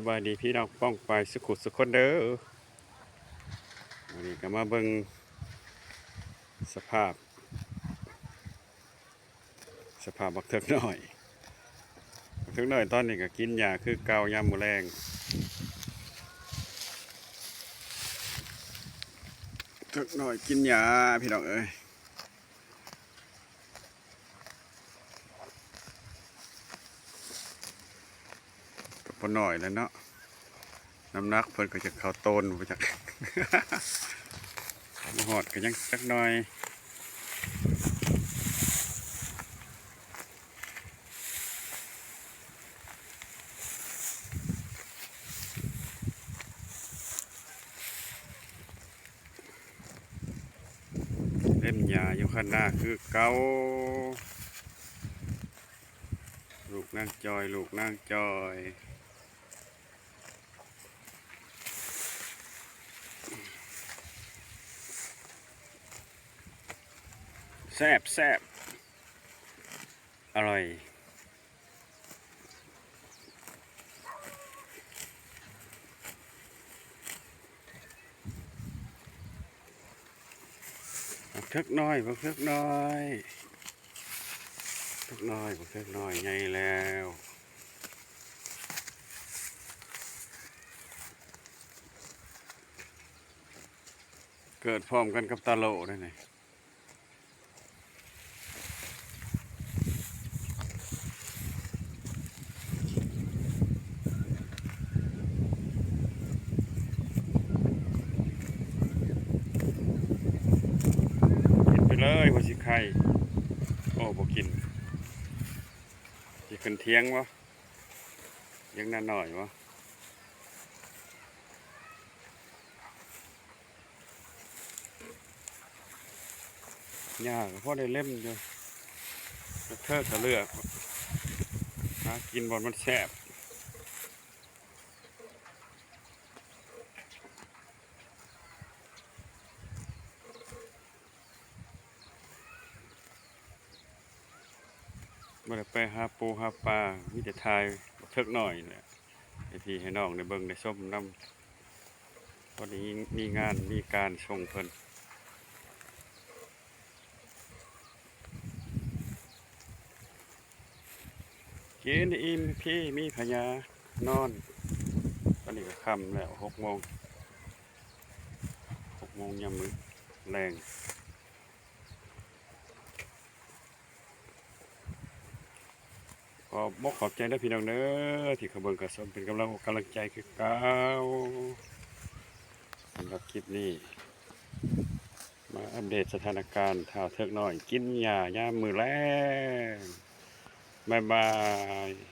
ສະບາຍດີພີ່ນ້ອງປ້ອງປາຍສຸຂຸສຸຄົນເດີ. ມື້ນີ້ກໍມາເບິ່ງສະພາບ ສະພາບບັກເຖິກນ້ອຍ. ບັກເຖິກນ້ອຍຕອນນີ້ກໍກິນຫຍ້າຄືເກົ່າຍາມມື້ແລງ. ເຖິກນ້ອຍກິນຫຍ້າ ພີ່ນ້ອງເອີຍ. ກໍບໍ່ນ້ອຍແລ້ວເນາະ, ນ້ຳໜັກເພິ່ນກໍຈະເຂົ້າໂຕນບໍ່ຈັກ. ບໍ່ຮອດກໍຍັງຈັກໜ່ອຍ. ເລັມຫຍ້າຢູ່ຄັນນາຄືເກົ່າ. ລູກນາງຈອຍ ລູກນາງຈອຍ. ແຊບ ແຊບ ອະລ່ອຍ. ບັກເຖິກນ້ອຍ ບັກເຖິກນ້ອຍ ເຖິກນ້ອຍ ບັກເຖິກນ້ອຍໃຫຍ່ແລ້ວ. ເກີດພ້ອມກັນກັບຕາໂຫຼເດ້ນີ້. ກິນໄປເລີຍ ບໍ່ຊິໄຄ. ໂອ້ ບໍ່ກິນ. ຊິຂຶ້ນຖຽງບໍ່? ຍັງໜ້ານ້ອຍບໍ່? ຫຍ້າກໍພໍໄດ້ເລັມຢູ່, ແຕ່ເທີກະເລືອກຫາກິນບ່ອນມັນແຊບ. ບໍ່ໄດ້ໄປຫາປູຫາປາ, ມີແຕ່ຖ່າຍເຖິກນ້ອຍນີ້ແຫຼະ ໃຫ້ພີ່ໃຫ້ນ້ອງໄດ້ເບິ່ງໄດ້ຊົມນຳ, ພໍໄດ້ມີງານມີການສົ່ງເພິ່ນ. ກິນອີ່ມພີ້ມີພະຍານອນ. ຕອນນີ້ກໍຄ່ຳແລ້ວ ຫົກໂມງ, ຫົກໂມງຍາມມື້ແລງ. ຂໍບອກຂອບໃຈເດີພີ່ນ້ອງເດີ ທີ່ເຂົ້າເບິ່ງເຂົ້າຊົມ ເປັນກຳລັງກຳລັງໃຈຄືເກົ່າ. ສຳລັບຄລິບນີ້ ມາອັບເດດສະຖານະການທ້າວເຖິກນ້ອຍກິນຫຍ້າຍາມມື້ແລງ. ບາຍບາຍ.